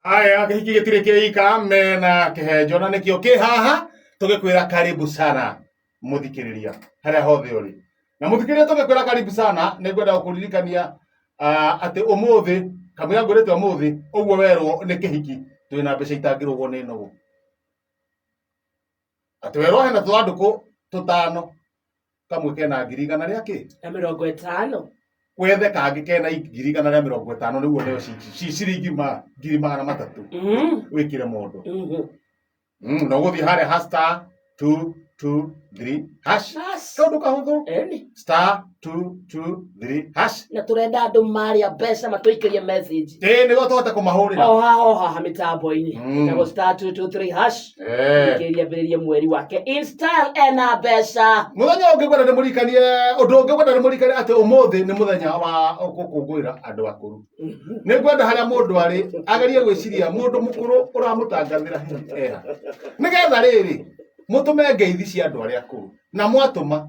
Aya, kĩhiki gĩtirĩ kĩika mena kĩhenjo na nĩkĩo kĩ haha tũgĩkwĩra karibu sana mũthikĩrĩria harĩa hothe ũrĩ. Na mũthikĩrĩria tũgĩkwĩra karibu sana nĩ ngwenda gũkũririkania atĩ ũmũthĩ kamũira ngwĩrĩte ũmũthĩ ũguo werwo nĩ kĩhiki twĩna mbeca itangĩrũgwo nĩ nũgũ. Atĩ werwo hena tũthandũkũ tũtano kamwe kena 100,000 kĩ? Na 50. Wethe kangĩ kena 150,000 nĩguo nĩyo ciringi 300,000. Wĩkĩre mondo. Na ũgũthiĩ harĩa ha star 2 2 3 hash. Bas. Kaũndũ kahũthũ. Eni. Star 2 2 3 hash. Na tũrenda andũ marĩa mbeca matũikĩrie message. Ĩĩ nĩguo tũhote kũmahũrĩra. O haha o haha mĩtambo-inĩ. Ĩtagwo star 2 2 3 hash. Thikĩrĩria ambĩrĩrie mweri wake in style ena mbeca. Mũthenya ũngĩ ngwenda ndĩmũririkanie, ũndũ ũngĩ ngwenda ndĩmũririkanie atĩ ũmũthĩ nĩ mũthenya wa gũkũngũĩra andũ akũrũ. Nĩ ngwenda harĩa mũndũ arĩ agerie gwĩciria mũndũ mũkũrũ ũramũtangathĩra hihi eha. Nĩgetha rĩrĩ mũtũme ngeithi cia andũ arĩa akũrũ, na mwatũma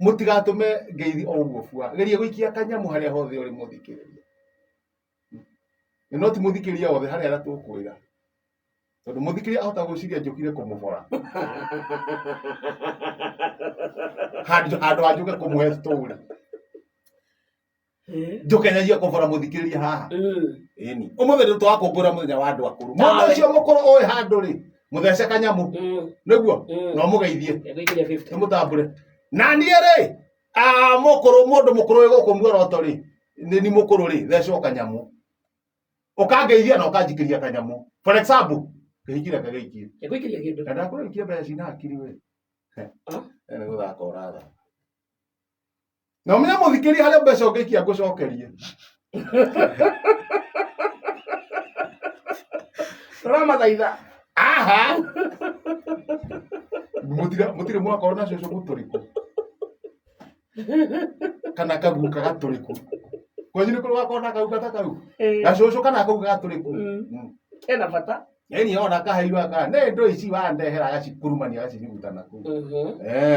mũtigatũme ngeithi o ũguo bua. Geria gũikia kanyamũ harĩa hothe ũrĩ mũthikĩrĩria. No ti mũthikĩrĩria othe harĩa arĩa tũkwĩra. Tondũ mũthikĩrĩria ahota gwĩciria njũkire kũmũbora. Handũ handũ ha njũke kũmũhe story. Njũke nyanjie kũbora mũthikĩrĩria haha. Ĩni. Ũmũthĩ nĩ tũrakũngũĩra mũthenya wa andũ akũrũ. Mũndũ Tawe. ũcio mũkũrũ ũĩ handũ rĩ, mũthece kanyamũ. Nĩguo? Na ũmũgeithie. Ngũikĩria 50. Nĩmũtambũre. Na niĩ rĩ, mũkũrũ, mũndũ mũkũrũ wĩ gũkũ muoroto rĩ, nĩ ni mũkũrũ rĩ, thecwo kanyamũ. Ũkangeithia na ũkanjikĩria kanyamũ. For example, kĩhiki reke gĩikie. Ngũikĩria kĩndũ. Na ndakũrĩa ikie mbeca cina hakiri we. Ah? Nĩ gũthaka ũrathaka. Na ũmenye mũthikĩria harĩa mbeca ũngĩikia ngũcokerie. Tũramathaitha. Aha. Mũtirĩ mũtirĩ mwakorwo na cũcũ mũtũrĩkũ. Kana kaguka gatũrĩkũ. Kwanyu nĩ kũrĩ wakorwo na kaguka ta kau? Gacũcũ kana kaguka gatũrĩkũ. Kena bata. Yaani ona kaheirwo aka nĩ indo ici wandehera agacikurumania agacinyuguta na kũu.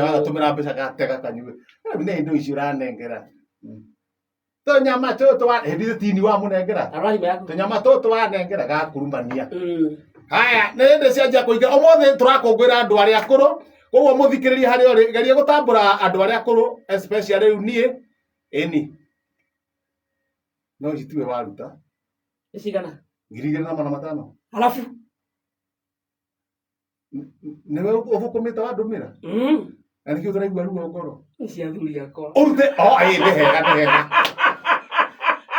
Agatũmĩra mbeca gatega kanyue. Rĩu nĩ indo ici ũranengera. Tũnyama tũtũ wa hĩndĩ ĩyo tini wamũnengera. Arora thimũ yaku. Tũnyama tũtũ wanengera gakurumania. Haya, nĩ hĩndĩ cianjia kũingĩra. Ũmũthĩ tũrakũngũĩra andũ arĩa akũrũ. Koguo mũthikĩrĩrie harĩa ũrĩ, geria gũtambũra andũ arĩa akũrũ especially rĩu niĩ. Ĩni. No ici tiwe waruta. Nĩ cigana? 2500. Halafu? Nĩwe ũthũkũmĩte wandũmĩra? Na nĩkĩo ũtaraigua ruo ngoro? Nĩ cia athuri akwa. Ũrute, oh, ĩ, nĩ hega, nĩ hega.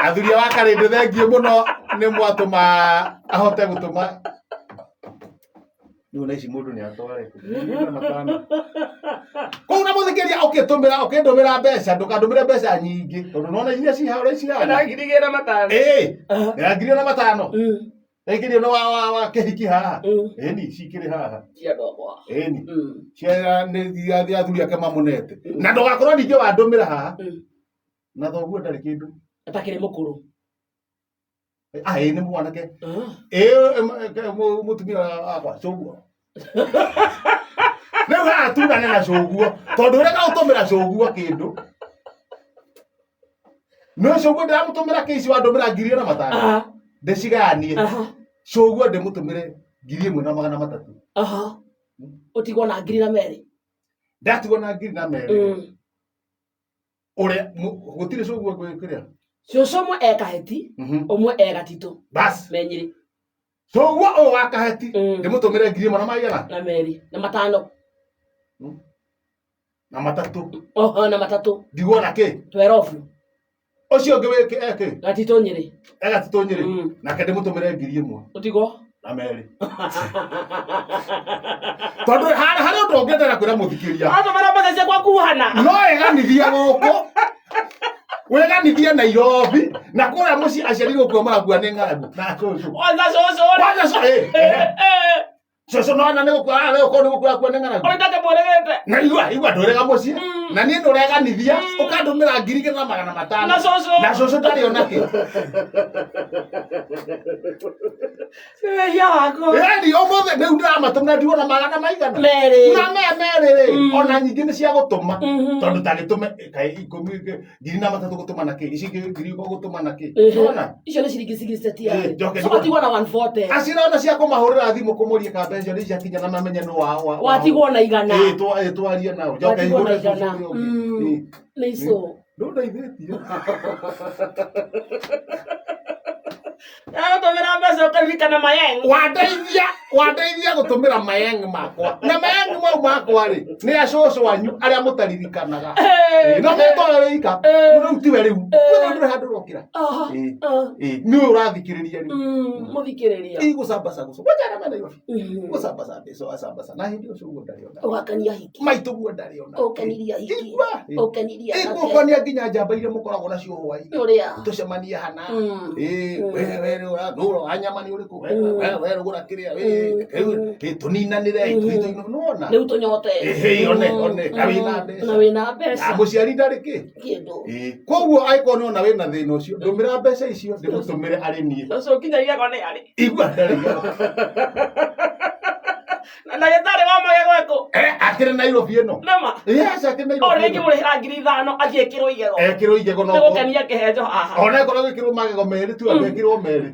Athuri a Wakarĩndĩ thengiũ mũno nĩ mwatũma ahote gũtũma. Rĩu na ici mũndũ nĩ atware kũ? 2500. Kũu na mũthikĩria ũkĩtũmĩra, ũkĩndũmĩra mbeca, ndũkandũmĩre mbeca nyingĩ tondũ nona iria ci haha ũrĩa cihana. Na 2500. Ĩ, na 2500. Ĩkĩrio nĩ wa wa kĩhiki haha. Ĩni, cikĩrĩ haha. Cia andũ akwa. Ĩni. Cia nĩ cia athuri ake mamũnete. Na ndũgakorwo ningĩ wandũmĩra haha. Na thoguo ndarĩ kĩndũ. Atakĩrĩ mũkũrũ. Ah, ĩ nĩ mwanake. Ĩ mũtumia wakwa cũguo. Rĩu haha tugane na cũguo tondũ ũrĩa gaũtũmĩra cũguo kĩndũ. No cũguo ndĩramũtũmĩra kĩici wandũmĩra 1500. Ndĩcigayanie. Cũguo ndĩmũtũmĩre 1300. Ũtigwo na 2,002. Ndatigwo na 2,002. Ũrĩa gũtirĩ cũguo ngwĩkĩrĩa. Cũcũ ũmwe e kaheti, ũmwe e gatitũ. Bas. Me Nyĩrĩ. Cũguo ũyũ wa kaheti ndĩmũtũmĩre ngiri ĩmwe na maigana? Na merĩ, na matano. Na matatũ. Oho, na matatũ. Ndigwo na kĩ? Twerobu. Ũcio ũngĩ wĩ kĩ e kĩ? Gatitũ Nyĩrĩ. E gatitũ Nyĩrĩ. Nake ndĩmũtũmĩre 1000. Ũtigwo? Na merĩ. Tondũ harĩ ũndũ ũngĩ ndĩrenda kwĩra mũthikĩria. Watũmĩra mbeca ciakwa kuhana. No ĩganithie gũkũ. Wĩganithie Nairobi na kũrĩa mũciĩ aciari gũkua marakua nĩ ng'aragu na cũcũ. Kwanza cũcũ. Kwanza cũcũ. Cũcũ no ona nĩ gũkua, ah, gũkũ nĩ gũkua akua nĩ ng'aragu. Ũrĩ ndake mwĩrĩgĩte. Na igua, igua ndwĩrĩga mũciĩ. Na niĩ ndũreganithia ũkandũmĩra 2500. Na cũcũ. Na cũcũ ndarĩ onake. Nĩ wĩhia wakwa. Yani ũmũthĩ rĩu ndĩramatũmĩra ndigwo na magana maigana. Merĩ. Na maya merĩ rĩ, ona nyingĩ nĩ cia gũtũma. Tondũ tagĩtũme kaĩ ikũmi 3,000 gũtũma na kĩ, ici ingĩ ngiri gũtũma na kĩ. Nĩwona? Icio nĩ ciringi 60 ti Eh, arĩ. njoke So ndigwo- watigwo na 140. Acirona cia kũmahũrĩra thimũ kũmũria ka mbeca icio ciakinya na mamenye nĩ wa wa. Watigwo na igana. Ĩĩ twarie nao. Njoke Watigwo na hingũre igana. cũcũ ũrĩa ũngĩ. Ĩĩ. Nĩ ico. Ndũndeithĩtie. Ndagũtũmĩra mbeca ũkaririkana mayeng. Wandeithia wandeithia gũtũmĩra mayeng makwa. Na mayeng mau makwa rĩ, nĩ a cũcũ anyu arĩa mũtaririkanaga. Ĩĩ, no metwara wĩika. Rĩu tiwe rĩu. Rĩu ndũrĩ handũ ũrokĩra. Ĩĩ. Ĩĩ, nĩwe ũrathikĩrĩria rĩu. Mũthikĩrĩria. Igũcambaca gũcũ. Wajana mena Nairobi. Gũcambaca mbeca acambaca. Na hĩndĩ ũcio ũguo ndarĩ ona. Ũgakenia hiki. Maitũ guo ndarĩ ona. Ũkenirie hiki. Igua. Ũkenirie anake. Ĩgũkonia nginya njamba iria mũkoragwo nacio hwaĩ-inĩ. Ũrĩa. Tũcemanie hana. Mm. Ĩĩ, we we rũra wa nyama nĩ ũrĩkũ? We we we rũgũra kĩrĩa. Ĩĩ, rĩu tũninanĩre tũhito nĩwona. Rĩu tũnyote. Ĩhĩ, one one na wĩna mbeca. Na wĩna mbeca. Na mũciari ndarĩ kĩ. Kĩndũ. Ĩĩ, koguo angĩkorwo nĩwona wĩna thĩna ũcio, ndũmĩra mbeca icio ndĩmũtũmĩre arĩ niĩ. Ũcio nginya igego nĩ arĩ. Igua ndarĩ igego. Na ndagĩtarĩ wa magego ekũ. Eh, akĩrĩ Nairobi ĩno. Nĩma. Yes, akĩrĩ O Nairobi. rĩngĩ ĩno. mũrĩhĩra 5,000 athiĩ ĩkĩrwo igego. Ekĩrwo igego no. Nĩ gũkenia kĩhenjo haha. Ona ĩkorwo gwĩkĩrwo magego merĩ tu angĩkĩrwo merĩ.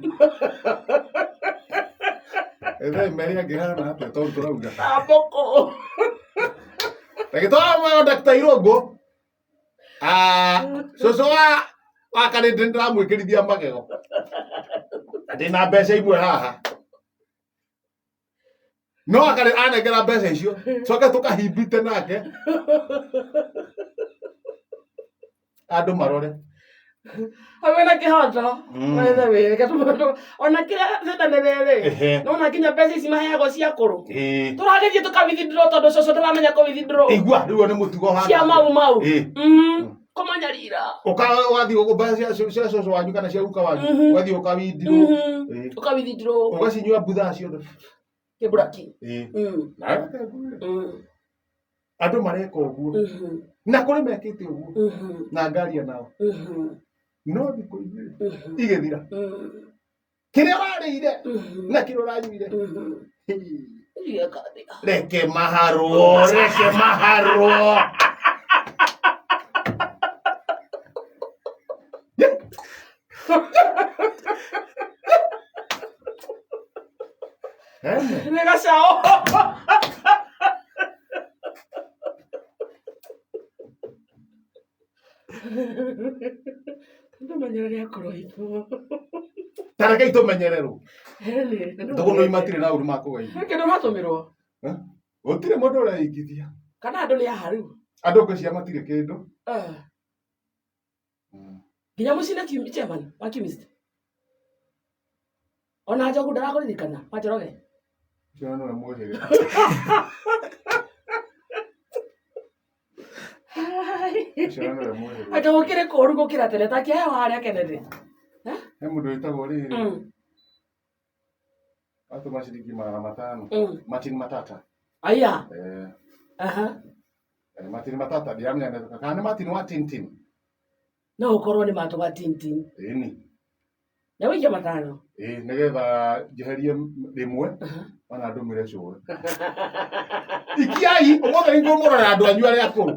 Ethe merĩ angĩhana atĩa tondũ tũrauga. Tambũkũ. Ndagĩtarĩ wa Dr. Irũngũ. Ah, cũcũ wa Karĩndĩ nĩndĩramwĩkĩrithia magego. Na ndĩna mbeca imwe haha. No akarĩ anengera mbeca icio, coke tũkahimbite nake. Andũ marore. Hau wĩna kĩhoto. By the way, reke ona kĩrĩa thĩna nĩ rĩrĩ. Ehe. Nona nginya mbeca ici maheagwo cia kũrũ. Ĩĩ. Tũragĩthiĩ tũka withdraw tondũ cũcũ ndaramenya kũ withdraw. Igua, rĩu nĩ mũtugo hana. Cia mau mau. Ĩĩ. Kũmanyarira. Ũka ũgathiĩ ũgũmba cia cia cũcũ wanyu kana cia guka wanyu. Ũgathiĩ ũkawithdraw. Ĩĩ. Ũka withdraw. Ũgacinyua mbutha ciothe. Kĩmburaki. Ĩĩ. Na reke ngwĩre, andũ mareka ũguo. Na kũrĩ mekĩte ũguo. Na ngaria nao. No thikũ igĩrĩ igĩthira. Kĩrĩa ũrarĩire na kĩrĩa ũranyuire. Reke maharwo, reke maharwo. Ene. Nĩ gacaũ. Ndũmenyerere akũrũ aitũ. Ta rekei tũmenyererwo. Ndũgũ imatirĩ na ũru makũgeithia. Kĩndũ ũratũmĩrwo. Gũtirĩ mũndũ ũreingithia. Kana andũ nĩ aha rĩu. Andũ ngwĩciria matirĩ kĩndũ. Nginya mũciĩ na chairman wa chemist. Ona Njogu ndarakũririkana wa Njoroge. Ũcio nĩwe mwĩhĩrĩ. Ũcio nĩwe mwĩhĩrĩ. Anga gũkĩrĩ kũũru gũkĩra tene ta kĩheo harĩa Kennedy. He mũndũ wĩtagwo rĩrĩ. Atũma ciringi 500. Martin Matata. Aya. Eh, Aha. Martin Matata ndiramenya kana nĩ Martin wa Tintin. No ũkorwo nĩ matũ wa Tintin. Ĩni. Na wĩikie 500. Ĩĩ nĩgetha njeherie rĩmwe ona ndũmĩre cũwe. Ikiai ũmũthĩ nĩ ngũmũrora andũ anyu arĩa akũrũ.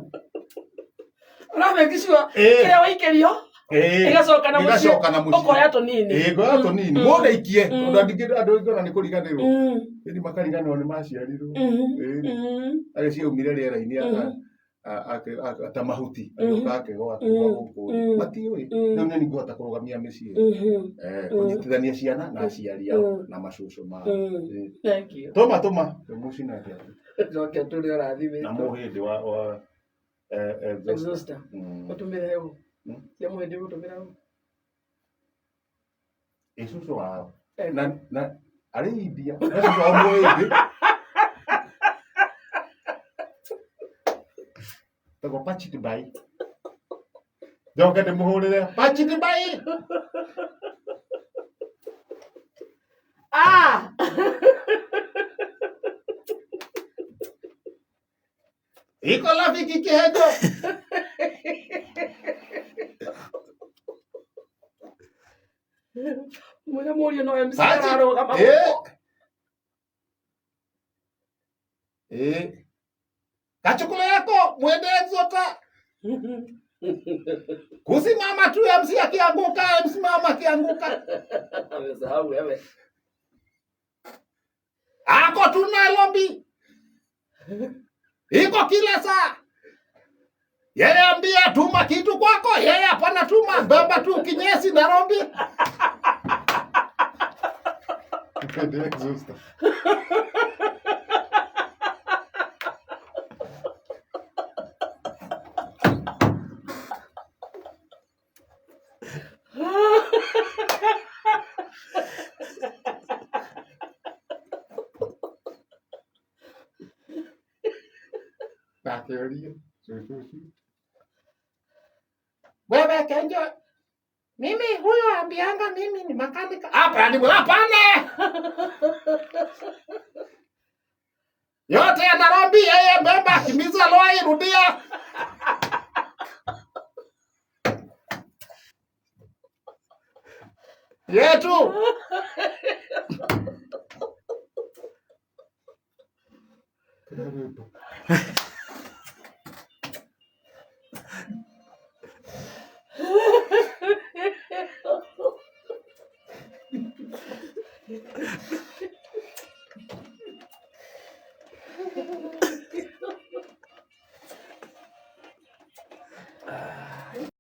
Ũramake sure Ĩĩ. kĩrĩa waikĩrio Ĩĩ. ĩgacoka na mũciĩ. Ĩgacoka na mũciĩ. Ũkoya tũnini. Ĩĩ ngoya tũnini. Mũndũ aikie tondũ andũ aingĩ ona nĩ kũriganĩrwo. Ĩni makariganĩrwo nĩ maciarirwo. Ĩni. Agĩciaumire rĩera-inĩ ta mahuti agĩũka akĩgwa akĩgwa gũkũ. Matiũĩ. Rĩu nĩ ngũhota kũrũgamia mĩciĩ. Kũnyitithania ciana na aciari ao na macũcũ mao. Ĩĩ. Thank you. Tũma tũma. Mũcina atĩa? Njoke tũrĩ ũrathimĩtwo. Na mũhĩndĩ wa exhauster. Exhauster. Ũtũmĩre ũ? Cia mũhĩndĩ ũgũtũmĩra ũ? Ĩ cũcũ wao. Na arĩ India. Na cũcũ wao mũhĩndĩ. Tagwo Pachit Bai. Njoke ndĩmũhũrĩre Pachit Bai. Ah! Iko rafiki Kihenjo. Mwĩre mũriũ no MC Sachi. ararũgama. Eh. Eh. Kachukula yako mwende exota. Kusimama tu MC akianguka, MC mama akianguka. Amesahau wewe. Ako tu Nairobi. Iko kila saa. Yeye ambia tuma kitu kwako, yeye hapana tuma, beba tu kinyesi Nairobi. Nakĩũria cucu ũcio. Wewe Kenjo, mimi huyo ambianga mimi ni makanika. Hapa ni hapana. Yote ya Nairobi yeye beba kimbiza loi rudia. Yetu.